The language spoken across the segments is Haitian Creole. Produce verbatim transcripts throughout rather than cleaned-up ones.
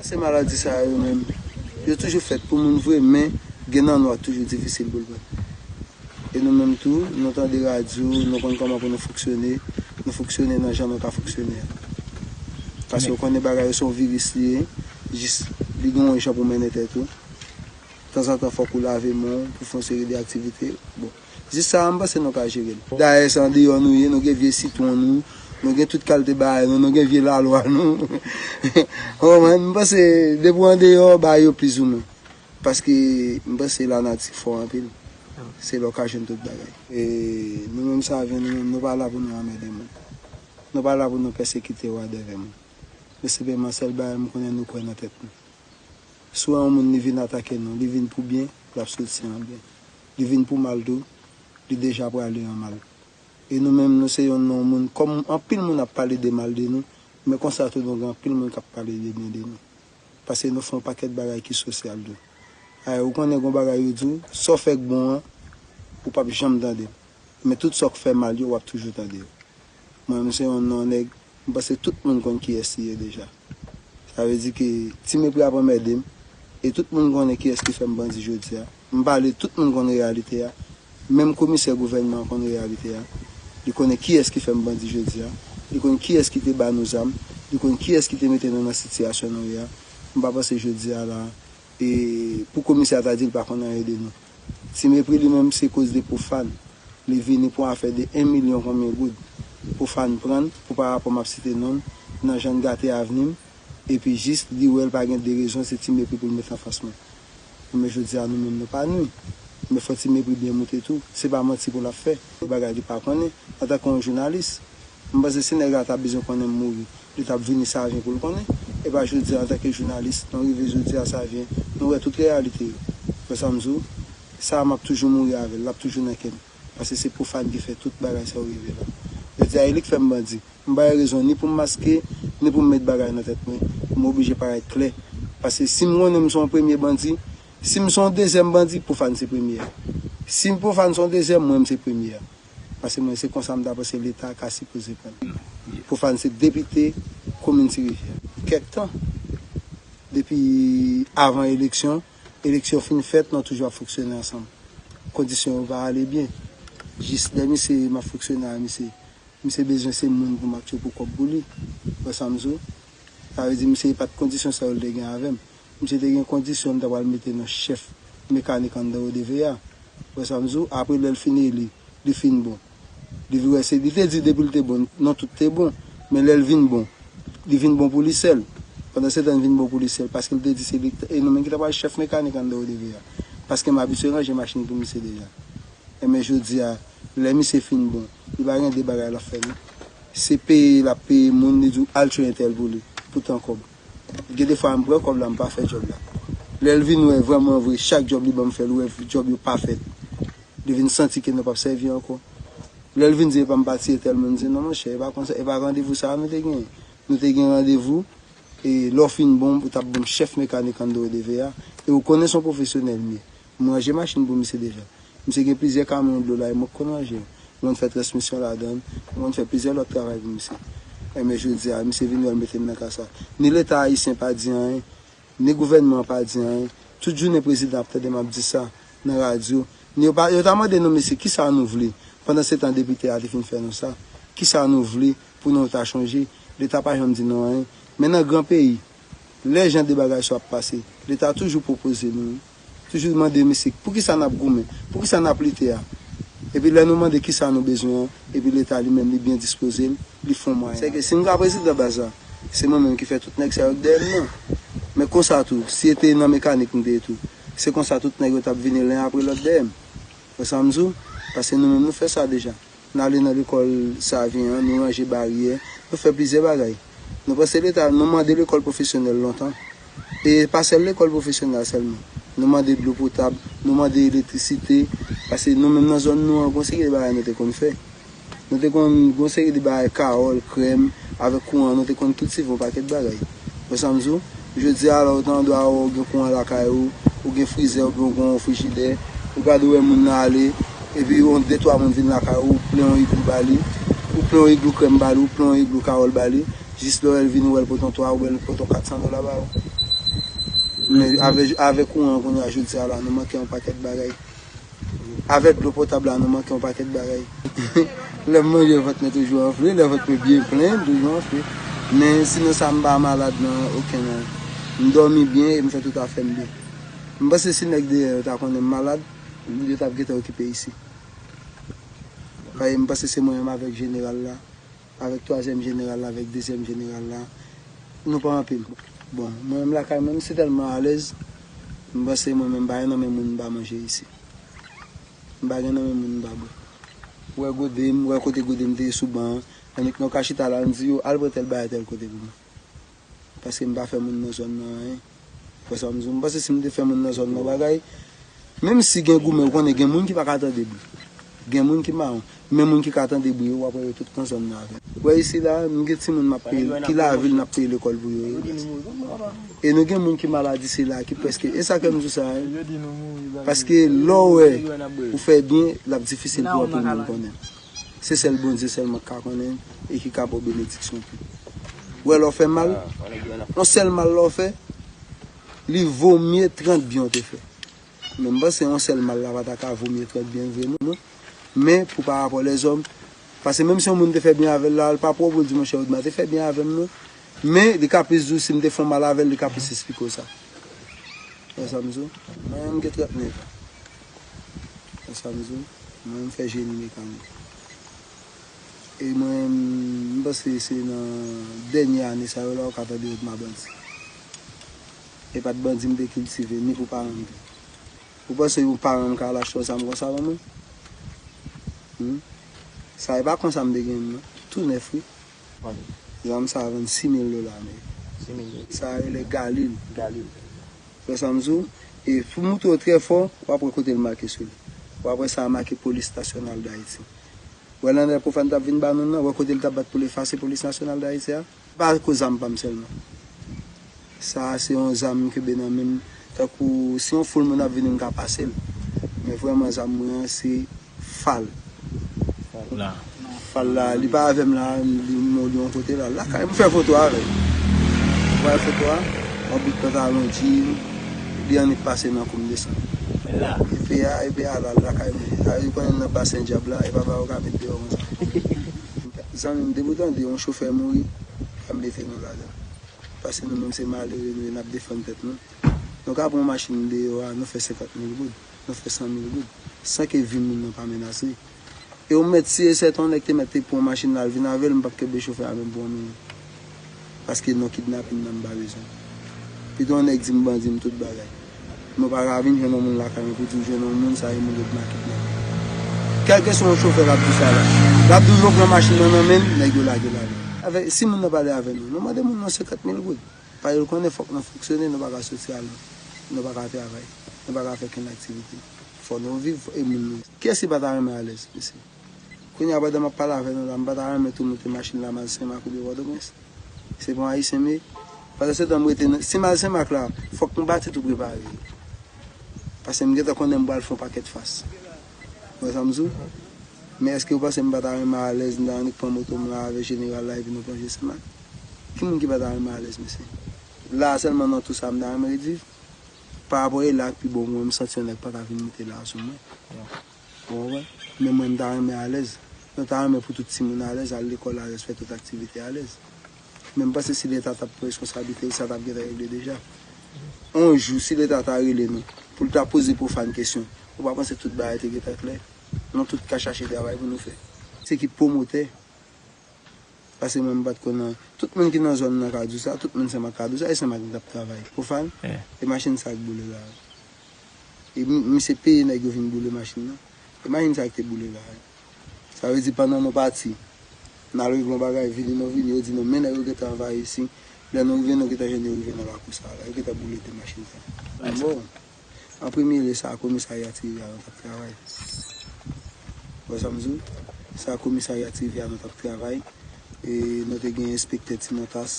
Se maladi sa yo menm, yo toujou fèt pou moun vre, men gen nan nou a toujou difisil pou l pran. E nou menm tou, nou tande radyo, nou konn kòman pou nou fonksyone, nou fonksyone nan jan nou ka fonksyone a. Paske ou konnen bagay yo se yon viris li ye, jis li gen yon jan pou mennen tèt ou. Tanzantan fòk ou lave men w pou fè yon seri de aktivite. Bon, jis sa a, m panse nou ka jere l. Dayè, se andeyò nou ye, nou gen vye sitwon nou, nou gen tout kalite bagay nou, nou gen vye lalwa nou. Ou konprann? M panse depi w andeyò, bagay yo plizoumwen. Paske m panse lanati fò anpil. Se la w ka jwenn tout bagay. E nou menm Savyen, nou menm, nou pa la pou nou anmède moun. Nou pa la pou nou pèsekite yo a dèyè moun. Men senpleman, sèl bagay m konnen, nou kwè nan tèt nou. Si w wè yon moun li vin atake nou, li vin pou byen, l ap soti an byen. Li vin pou mal tou, li deja prale an mal. E nou menm, nou se yonn nan yon moun, kòm anpil moun ap pale de mal de nou, men konsa tou nou gen anpil moun k ap pale de byen de nou. Paske nou fè yon pakèt bagay ki sosyal tou. Ay, ou konnen gon bagay yo di w, sa w fè k bon an, ou p ap janm tande l. Men tout sa w k fè mal yo, w ap toujou tande yo. Mwen menm se yonn nan nèg, m panse tout moun konn kiyès li ye deja. Sa vle di ke Ti Mepri ap anmède m, e tout moun konnen kiyès ki fè m bandi jodi a. M pale, tout moun konn reyalite a. Menm komisè gouvènman an konn reyalite a. Li konnen kiyès ki fè m bandi jodi a. Li konn kiyès ki te ba nou zam. Li konn kiyès ki te mete nou nan sitiyasyon nou ye a. M pa panse jodi a la, e pou komisè a ta di l pa konn anyen de nou. Ti Mepri li menm se koz de Pwofàn. Li vini pou afè de en milyon konbyen goud. Pwofàn pran l pou parapò m ap site non l, nan jan l gate avni m, epi jis li wè l pa gen de rezon, se Ti Mepri pou l met anfas mwen. Men jodi a nou menm nou pa nwi. Men fò Ti Mepri byen moute tou. Se pa manti pou l ap fè. Bagay li pa konnen. Antanke yon jounalis, m panse si nèg la ta bezwen konnen m mouri, li t ap vini Savyen pou l konnen. E pa jodi a, antanke jounalis, nou rive jodi a Savyen, nou wè tout reyalite yo. Wè sa m di w? Sa a m ap toujou mouri avè l, l ap toujou nan kè m. Paske se Pwofàn ki fè tout bagay sa yo rive la. Jodi a, e li k fè m bandi. M pa gen rezon ni pou m maske, ni pou m met bagay nan tèt mwen. M oblije parèt klè. Paske si m konnen m se yon premye bandi, si m se yon dezyèm bandi, Pwofàn se premye a. Si Pwofàn se yon dezyèm, mwen m se premye a. Paske mwen se konsa m ta panse Leta ka sipoze pran l. Pwofàn se depite komin Ti Rivyè. Kèk tan, depi avan eleksyon, eleksyon fin fèt, nou toujou ap fonksyone ansanm. Kondisyon yo pa ale byen. Jis lè misye, m ap fonksyone a misye, misye bezwen se moun pou m ap tchwe pou kòb pou li. Wè sa m di w? Sa vle di misye pa t kondisyon sa yo l te gen avè m. Misye te gen kondisyon m ta pral mete nan chèf mekanik anndan O D V A. Wè sa m di w? Apre lè l fin eli, li fin bon. Li vin wè se, li te di depi l te bon, non tout te bon. Men lè l vin bon, li vin bon pou li sèl. Pandan se tan l vin bon pou li sèl, paske l te di se li, e nou menm ki ta pral chèf mekanik anndan O D V A. Paske m abitye ranje machin pou misye deja. Enben jodi a, lè misye fin bon, li pa gen de bagay l ap fè non. Se peye l ap peye moun, li di w al tchwe entèl pou li, pou tan kòb. Gen de fwa m pran kòb la, m pa fè djòb la. Lè l vin wè vrèman vre, chak djòb li ban m fè, l wè djòb yo pa fèt. Li vin santi ke nou p ap sèvi ankò. Lè l vin di epa m pati entèl, mwen m di non monchè, e pa konsa, e pa randevou sa a nou te genyen. Nou te gen randevou, e lè w fin bon, ou t ap ban m chèf mekanik anndan O D V A, e ou konnen se yon pwofesyonèl m ye. M ranje machin pou misye deja. Misye gen plizyè kamyon dlo la, e mwen k konn ranje yo. Mwen fè transmisyon ladan l, mwen fè plizyè lòt travay pou misye. Enben jodi a, misye vin wè l mete m nan ka sa. Ni Leta ayisyen pa di anyen, ni gouvènman an pa di anyen. Tout jounen prezidan ap tande m ap di sa nan radyo. Ni yo pa, yo ta mande nou, mesye, kisa nou vle? Pandan se tan depite a te fin fè nou sa. Kisa nou vle pou nou ta chanje? Leta pa janm di nou anyen. Men nan gran peyi, lè jan de bagay sa ap pase, Leta toujou pwopoze nou, toujou mande, mesye, poukisa n ap goumen? Poukisa n ap lite a? Epi lè nou mande kisa nou bezwen an, epi Leta li menm li byen dispoze l, li fè yon mwayen. Sèke si m ka prezidan baz la, se mwen menm ki fè tout nèg sa yo k dèyè m nan. Men konsa tou, si e te nan mekanik m te ye tou, se konsa tout nèg yo t ap vini len apre lòt dèyè m. Wè sa m di w? Paske nou menm nou fè sa deja. N ale nan lekòl Savyen an, nou ranje baryè, nou fè plizyè bagay. Nou panse Leta, nou mande lekòl pwofesyonèl lontan. E pa sèl lekòl pwofesyonèl sèlman. Nou mande dlo potab, nou mande elektrisite, paske nou menm nan zòn nou an, gon seri de bagay nou te konn fè. Nou te konn gon seri de bagay, kawòl, krèm, avèk kouran, nou te konn kiltive yon pakèt bagay. Wè sa m di w? Jodi a la, ou ta andwa ou gen kouran lakay ou, ou gen frizè oubyen ou gen yon frijidè, ou gade ou wè moun nan ale, epi yon de twa moun vin lakay ou, ou plen yon iglou ba li, ou plen yon iglou krèm ba li, ou plen yon iglou kawòl ba li, jis lè w wè l vini, ou wè l pote yon twa, ou wè l pote yon kat san dola ba ou. Men avè, avè kouran kounye a jodi a la, nou manke yon pakèt bagay. Avè dlo potab la, nou manke yon pakèt bagay. Lè m manje, vant mwen toujou anfle, lè vant mwen byen plen, toujou anfle. Men sinon sa, m pa malad nan okenn. M dòmi byen e m fè tout afè m byen. M panse si nèg deyò yo ta konnen m malad, yo t ap gentan okipe isi. Paske m panse se mwen menm avèk jeneral la, avèk twazyèm jeneral la, avèk dezyèm jeneral la, nou pa anpil. Bon, mwen menm lakay mwen, m si tèlman alèz, m panse mwen menm m pa gen nan men moun m pa manje isi. M pa gen nan men moun m pa bwè. Ou wè gode m, ou wè kote gode m te ye sou ban an, annik nou ka chita la, m di yo, al pran tèl bagay tèl kote pou mwen. Paske m pa fè moun nan zòn nan anyen. Ou wè sa m di w? M panse si m te fè moun nan zòn nan bagay, menm si gen goumen, ou konnen gen moun ki pa ka tande bri. Gen moun ki mawon. Men moun ki ka tande bri yo, w ap wè yo tout nan zòn nan avè m. Ou wè isi la, m gen timoun m ap peye, ki lavil n ap peye lekòl pou yo ye. E nou gen moun ki maladi sila, ki prèske, e sa fè m di w sa, wi. Paske lè w wè ou fè byen, l ap difisil pou anpil moun konnen. Se sèl Bondye sèlman k ka konnen e ki ka ba w benediksyon tou. Ou wè lè w fè mal, yon sèl mal lè w fè, li vo mye trant byen w te fè. Men m panse yon sèl mal la pa ta ka vo mye trant byen vre non. Men pou pa rapò lèzòm, paske menm si yon moun te fè byen avè l la, l pa pwòp ou di monchè Odma te fè byen avè m non. Men li ka plis di w si m te fè yon mal avè l, li ka plis esplike w sa. Wè sa m di w? Mwen menm m gen trant nèf an. Wè sa m di w? Mwen menm m fè jeni mekanik. E mwen menm m panse se nan dènye ane sa yo la ou ka tande Odma bandi. E pa t bandi m te kiltive, ni pou paran m tou. Ou panse yon paran m ka al achte yon zam konsa ban mwen? Hmm? Sa e pa konsa m te gen l non. Tou nèf wi. Zam sa a vann sis mil dola ameriken. Sa a rele Galil. Galil. Wè sa m di w? E pou moutre w trè fò, w ap wè kote l make sou li. W ap wè sa a make Polis Nasyonal d Ayiti. Wè lè Nèl Pwofàn t ap vin ba nou nan, wè kote l t ap bat pou l efase Polis Nasyonal d Ayiti a? Pa akoz zam pa m sèlman. Sa a se yon zam m kenbe nan men m. Tankou si yon foul moun ap vini, m ka pase l. Men vrèman zam mwen an se fal. La. Fal la, li pa avè m la, li mò li yon kote la. Lakay m fè foto avè l. Ou wè foto a? Yon bout pantalon djin, li annik pase nan kou m desann. La. Epe a, epe a la, lakay mwen. A, ou konnen nan basen dyab la, e pa ba yo ka met deyò konsa. Zanmi m, depi w tande yon chofè mouri, pa mete nou ladan. Paske nou menm se malere nou ye, n ap defann tèt nou. Nou ka pran yon machin deyò a, nou fè senkant mil goud, nou fè san mil goud, san ke vi moun nan pa menase. E ou mèt si e sèten yon nèg te mèt te pran yon machin la, l vin avè l, m p ap kenbe chofè a menm pou yon minit. Paske non kidnapin nan m pa bezwen. Pito yon nèg di m bandi m tout bagay. Men w pa ka vin jwenn yon moun lakay mwen pou di w jwenn yon moun sa e moun yo t make nan. Kèlkeswa yon chofè k ap di sa la, l ap di w yo pran machin nan nan men l, nèg yo lage l ale. Avè, si moun nan pale avè nou, nou mande moun nan senkant mil goud. Paske l konnen fòk nou fonksyone, nou pa ka soti al, nou pa ka travay, nou pa ka fè kenn aktivite. Fò nou viv e moun nou. Kiyès ki pa ta renmen alèz, mesye? Kounye a pandan m ap pale avè nou la, m pa ta renmen tou moute machin la m al Senmak oubyen Pòtoprens. Se pa yon Ayisyen m ye. Pandan se tan m rete nan, si m al Senmak la, fòk m pati tou prepare. Paske m gentan konnen m pral fè yon pakèt fas. Ou wè sa m di w? Men èske w panse m pa ta renmen alèz, m ta annik pran moto m la avè jeneral la epi nou plonje Senmak? Ki moun ki pa ta renmen alèz, mesye? La a sèlman nan tou sa m ta renmen ret viv. Pa rapò e la k pi bon pou mwen, m santi yon nèg pa ka vin moute la a sou mwen. Ou konprann? Men mwen, m ta renmen alèz. Nou ta renmen pou tout timoun alèz, al lekòl alèz, fè tout aktivite alèz. Men m panse si Leta t ap pran responsablite l, sa t ap gentan regle deja. On jou, si Leta ta rele nou, pou l ta poze Pwofàn kesyon, ou pa panse tout bagay te gentan klè? Nou tout ka chache travay pou nou fè. Se ki pwomotè. Paske mwen m pa t konn nan, tout moun ki nan zòn nan ka di w sa, tout moun Senmak ka di w sa, e Senmak ki t ap travay. Pwofàn, e machin sa k boule la. E mi-, misye peye nèg yo vin boule machin nan. E machin sa ki te boule la. Sa vle di pandan nou pati, n al regle yon bagay, vini nou vini, yo di nou men nèg yo gentan anvayi isi. Lè nou rive, nou gentan jwenn yo rive nan lakou sa la. Yo gentan boule de machin sa. Bon. An premye lye, se a komisarya Ti Rivyè a nou t ap travay. Ou wè sa m di w? Se a komisarya Ti Rivyè a nou t ap travay. E nou te gen enspektè Ti Montas.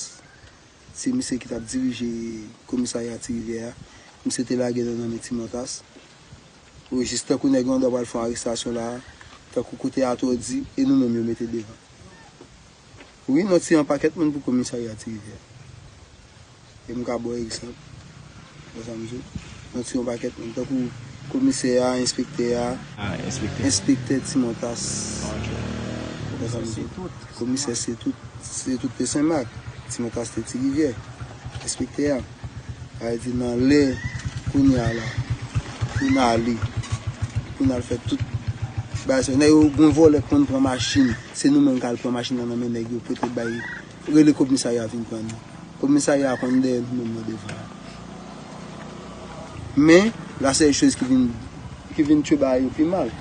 Se misye ki t ap dirije komisarya Ti Rivyè a. Misye te lage nou nan men Ti Montas. Wi, jis tankou nèg yo anndan pral fè yon arestasyon la a, tankou kote atò di, e nou menm yo mete devan. Wi, nou tiye yon pakèt moun pou komisarya Ti Rivyè. E m ka ba w egzanp. Ou konprann sa m di w? Nou tiye yon pakèt moun. Tankou komisè a, enspektè a, Ah, enspektè. Enspektè Ti Montas. Ok. Ou konprann sa m di w? Komisè se tout. Se tout te Senmak. Ti Montas te Ti Rivyè. Enspektè a. Sa vle di nan lè kounye a la, pou n ale, pou n al fè tout bagay sa yo. Nèg yo, gon vòlè k konn pran machin, se nou menm k al pran machin nan nan men nèg yo, pote bay, rele komisarya vin pran nou. Komisarya a konn dèyè nou menm nan devan. Men, la sèl choz ki vin, ki vin tchwe bagay yo pi mal.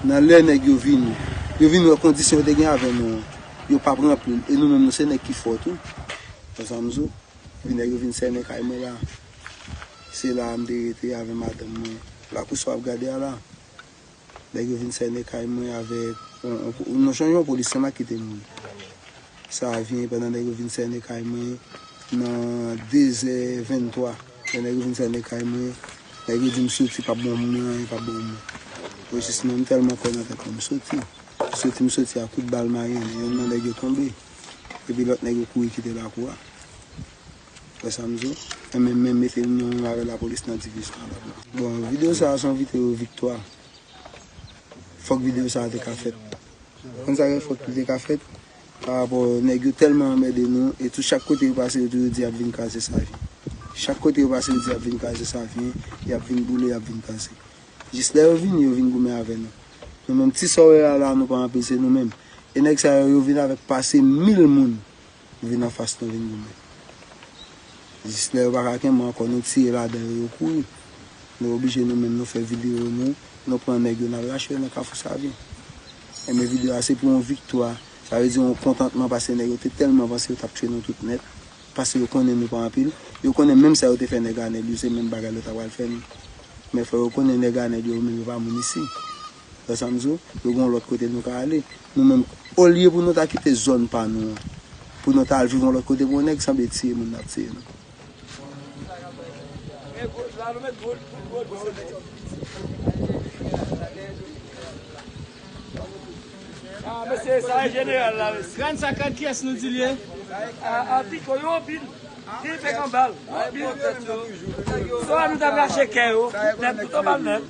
Nan lè nèg yo vini, yo vin wè kondisyon yo te gen avè nou an, yo p ap ranpli l, e nou menm nou se nèg ki fò tou. Konprann sa m di w? Epi nèg yo vin sènen kay mwen la. Se la a m te rete avè madanm mwen. Lakou sa w ap gade a la. Nèg yo vin sènen kay mwen avèk yon, yon, nou sonje yon polis Senmak ki te mouri. Sa vyen pandan nèg yo vin sènen kay mwen nan dezè venntwa. Lè nèg yo vin sènen kay mwen, nèg yo di m soti, p ap ban moun mwen anyen, p ap ban moun mwen. Mwen jis mwen, m tèlman kwè nan tèt mwen, m soti. M soti, m soti a kout bal mayen, youn nan nèg yo tonbe. Epi lòt nèg yo kouri kite lakou a. Wè sa m di w? Enben, men mete nou menm avè lapolis nan divizyon an lapolis. Bon, videyo sa a se yon videyo viktwa. Fòk videyo sa a te ka fèt. Konn sa fè fòk li te ka fèt? Pa rapò nèg yo tèlman anmède nou, e tou chak kote yo pase, yo toujou di y ap vin kraze Savyen. Chak kote yo pase, yo di y ap vin kraze Savyen, y ap vin boule, y ap vin kraze. Jis lè yo vini, yo vin goumen avè nou. Nou menm, ti sa w wè a la, nou pa anpil, se nou menm. E nèg sa yo, yo vin avèk pase mil moun. Vin anfas nou vin goumen. Jis lè yo pa ka kenbe ankò, nou tire ladan yo, yo kouri. Nou oblije nou menm, nou fè videyo nou, nou pran nèg yo, n al rache yo nan Kafou Savyen. Enben videyo a se pou yon viktwa, sa vle di yon kontantman, paske nèg yo te tèlman panse yo t ap tchwe nou tout nèt, paske yo konnen nou pa anpil, yo konnen menm sa yo te fè nèg Anèl yo, se menm bagay yo ta pral fè nou. Men fò yo konnen nèg Anèl yo, yo menm yo pa moun isi. Wè sa m di w? Yo gen yon lòt kote nou ka ale. Nou menm, olye pou nou ta kite zòn pa nou an, pou nou ta al viv yon lòt kote pou yon nèg sanble tiye moun n ap tiye nou. Ah, mesye, sa e jeneral la, mesye. Grann sa kad kiyès nou di l ye? A, a, piko yo anpil. Li fèk anba l. Anpil. Sa nou t ap rache kè yo. Nèt tout anba l nèt.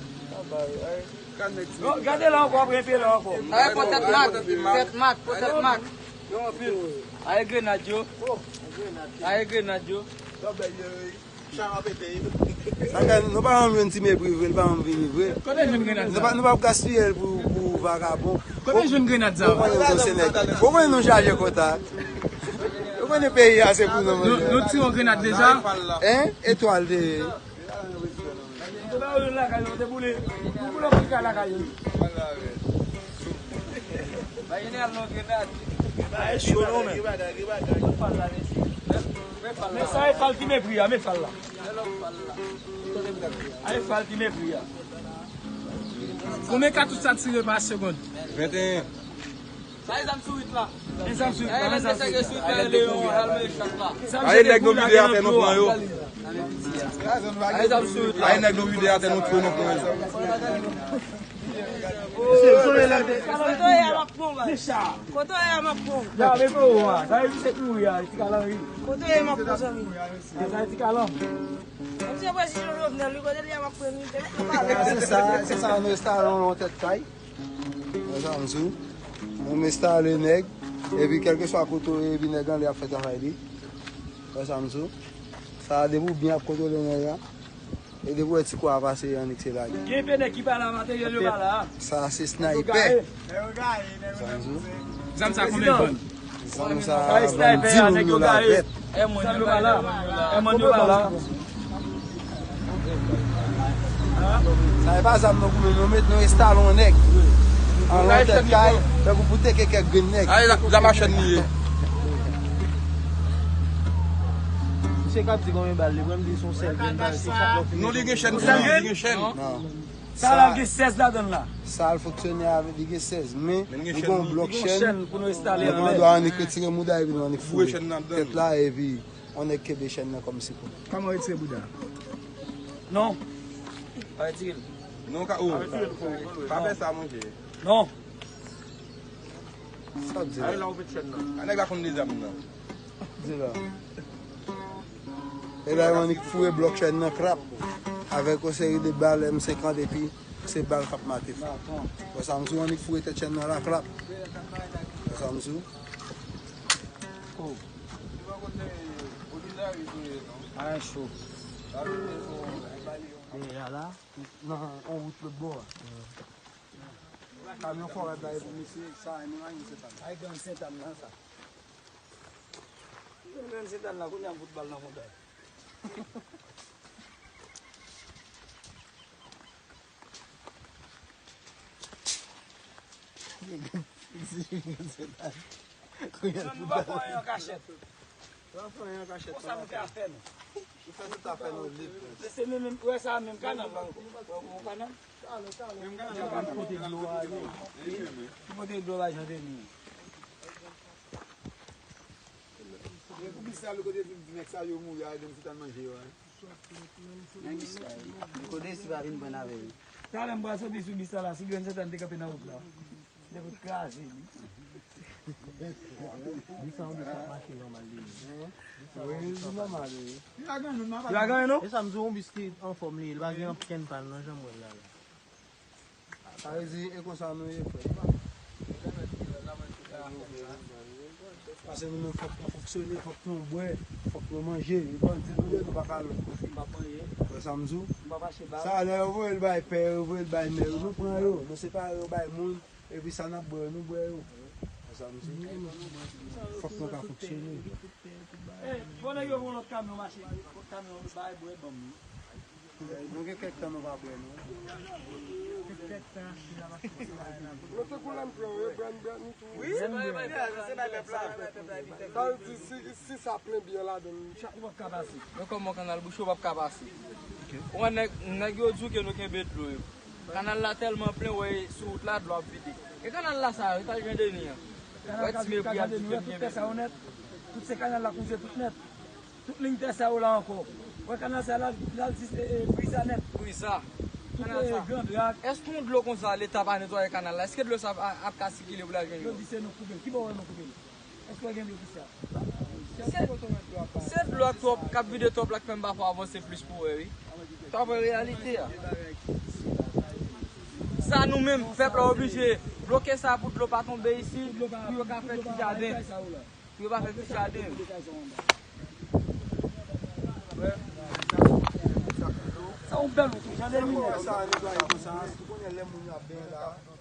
Yo, gade la ankò, apre enpe la ankò. Ay, pòtèt mak, pòtèt mak, pòtèt mak. Yo anpil. Ay, grenad yo. Ay, grenad yo. Sa ka, nou pa janm jwenn Ti Mepri vre, li pa janm vini vre. Kote jwenn grenad sa? Nou pa, nou pa gaspiye l pou, pou vagabon. Kote jwenn grenad sa? Ou konnen nou se nèg. Ou konnen nou chaje kontak. Ou konnen peyi a se pou nou. Nou, nou tire yon grenad deja. Hein? Etwal te ye. Yo te ba yo youn lakay yo, te boule. Yo boule yon kay lakay yo. Ba jeneral non grenad. Bagay cho non, men. Men sa e fal ki mepri a, men fal la. A e fal ki mepri a. Konbyen katouch sa tire pa segonn? Venteyen. Sa e zam sou wout la. E zam sou wout la, e zam sou wout la. Aye nèg nou vide atè nou pran yo. Aye zam sou wout la. Aye nèg nou vide atè nou pran yo. Kote w ye a m ap pran w. Kote w ye a m ap pran w. Ya, men pou ou a. Sa e vise pou ou a, ti kalanri. Kote w ye m ap pran zanmi. Sa e ti kalan. Mwen se prezidan Jovenel, wi, kote l ye a m ap pran li. Se sa, se sa, nou enstale yon tèt kay. Wè sa m di w? Nou enstale nèg, epi kèlkeswa kote w ye, epi nèg anlè ap fè travay li. Wè sa m di w? Sa a depi w byen ap kontwole nèg la. E depi w wè ti kwa a pase, annik se lage. Gen pe nèg ki pa la, materyèl yo pa la. Sa a se snaypè. Wè sa m di w? Zam sa konbyen vann? Zam sa a vann di moun dola vèt. Zam yo pa la. Sa e pa zam nou goumen, nou met, nou enstale yon nèg. An yon tèt kay, tankou pou teke kèk grenn nèg. Ay, la, la machann li ye. Misye k ap di konbyen bal li pran, m di se yon sèl grenn bal, se chak lòt. Non, li gen chèn, li gen chèn. Sa la gen sèz ladan l la. Sa l fonksyone avèk, li gen sèz, men li gen yon blòk chèn. Li gen yon chèn pou nou enstale anlè. Nou pa dwe annik retire mouda epi nou annik foure tèt la epi yon nèg kenbe chèn nan kòm sipò. Kòman retire bouda? Non. Pa retire l. Non, ka, oh. Pa fè sa, monchè. Non. Sa w di la? Ay, la, ou met chèn nan. A, nèg la konn de zam nan. Di la. E la, yo annik foure blòk chèn nan krap avèk yon seri de bal M senkant epi se bal k ap mate. Wè sa m di w, annik foure tèt chèn nan la krap. Wè sa m di w. Oh. A cho. Deja la, nan yon wout lòt bò a. Kamyon fò rad la e pou misye, sa, nou la gen Sentàn. Ay, gang Sentàn nan, sa. Gang Sentàn la, kounye a m fout bal nan montaj. Kounye a m fout bal. Konsa nou ka fè nou. Ou fè tout afè nou lib. Se menm, menm, wè sa menm kanal la ankò. Wè, wè kanal. Menm kanal la. Ki kote dlo a ye? Ki kote dlo a Jan Deni? E pou ki sa lè kote di nèg sa yo mouri a, yo di m si t al manje yo a? Nan bis la, wi. Lè kote si pa vin pran avè yo. Talè m pral soti sou bis la la, si Grann Sentàn te kanpe nan wout la. Nèg yo kraze li. Li sa yon bis k ap mache nòmal li ye. Wi, li nòmal, wi. Li pa gen anyen non. E sa m di w, yon bis ki anfòm li ye, li pa gen okenn pàn non, jan m wè l la la. Sa vle di, e konsa nou ye, frè. Paske nou menm fòk nou fonksyone, fòk nou bwè, fòk nou manje. E bandi nou ye, nou pa ka lòt kote. Wè sa m di w? Sa lè yo voye l bay pè yo, yo voye l bay mè yo, nou pran yo, nou separe yo bay moun. Epi sa n ap bwè yo, nou bwè yo. Sa m di, fòk nou ka fonksyone. Bon, nèg yo voye lòt kamyon mache, lòt kamyon bay bwè ban m. Nou gen kèk tan nou pa bwè, non. Kèk tan, si la pa fè sa, nou te kou lè m pran yo, bwè m bwè nou tou. Wi, se bay pèp la, se bay pèp la. Sa vle di, si, si sa plen byen ladan l, chak ou p ap ka pase. Yo kòman kanal bouche, ou p ap ka pase. Ou wè nèg, nèg yo di w ke nou kenbe dlo yo. Kanal la tèlman plen, wè, sou wout la, dlo ap vide. E kanal la sa, yo t al Jan Deni an. Wè ti mepri a di fè byen bèl. Tout tè sa yo nèt. Tout se kanal la kouze tout nèt. Tout liy tè sa yo la ankò. Wè kanal sa la, l al jis, e, e, Brisa nèt. Brisa. Tout, e, Grand Rak. Èske yon dlo konsa, Leta pa netwaye kanal la, èske dlo sa ap, ap ka sikile pou l al Jan Deni? Yo di se nou koupe l. Ki bò w wè nou koupe l? Èske w gen dlo ki sa? Se, se dlo k twòp, k ap vide twòp la k fè m pa fè avanse plis pou wè, wi. Sa vre reyalite a. Sa nou menm, pèp la oblije bloke sa pou dlo pa tonbe isit, pou yo ka fè ti jaden. Pou yo pa fè ti jaden. Sa yon bèl wout, wi. Jan Deni. Sa netwaye konsa, ou konnen lè moun yo ap benyen la.